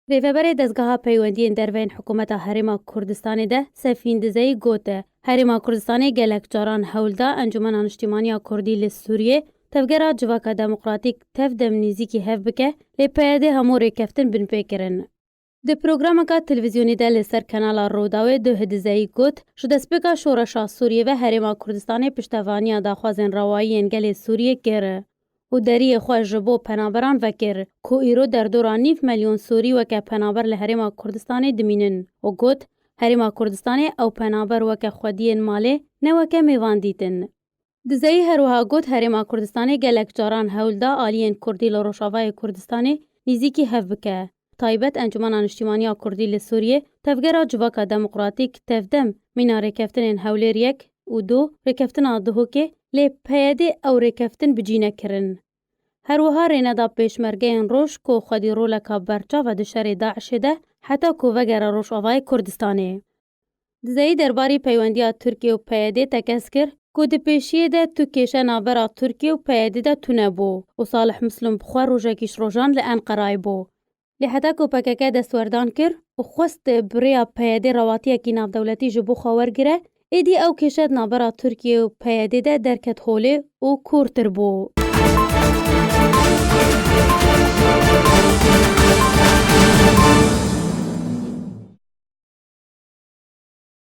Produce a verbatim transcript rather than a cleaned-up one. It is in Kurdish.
Rêveberê Dezgeha Peywendiyên Derve yên Hikûmeta Herêma Kurdistanê de Sefîn Dizeyî gote, Herêma Kurdistanê gelek caran hewl da Encûmena Niştîmaniya Kurdî li Sûriyê tevgera Civaka Demokratîk TEV-DEM nêzîkî hev bike, lê P Y D hemû rêkeftin binpê kirin. Di programeka televîzyonî de li ser kanala Rûdawê Duh Dizeyî got, ji destpêka şoreşa Sûriyê ve Herêma Kurdistanê piştevaniya daxwazên rewayî yên gelê Sûriyê kir û deriyê xwe ji bo penaberan vekir, ku îro derdora nîv milyon Sûrî weke penaber li Herêma Kurdistanê dimînin û got, Herêma Kurdistanê ew penaber weke xwediyên malê, ne weke mêvan dîtin. Dizeyî her wiha got, Herêma Kurdistanê gelek caran hewl da aliyên Kurdî li Rojavayê Kurdistanê nêzîkî hev bike. Taybet Encûmena Niştîmaniya Kurdî li Sûriyê tevgera Civaka Demokratîk TEV-DEM mîna rêkeftinên Hewlêr yek û du, rêkeftina Duhokê, lê P Y D ew rêkeftin bi cî nekirin. Her wiha rêneda pêşmergeyên roj ku xwedî roleka berçav e di şerê DAIŞê de, heta ku vegere Rojavayê Kurdistanê. Dizeyî derbarî peywendiya Tirkiye û P Y D tekez kir ku di pêşiyê de tu kêşe navbera Tirkiye û P Y D de tune bû û Salih Muslim bi xwe rojekî ji rojan li Enqerayê bû. Lê heta ku P K K destwerdan kir û xwest bi rêya P Y D rewatiyekî navdewletî ji bo xwe wergire, êdî ew kêşe di navbera Tirkiye û P Y D de derket holê û kûrtir bû.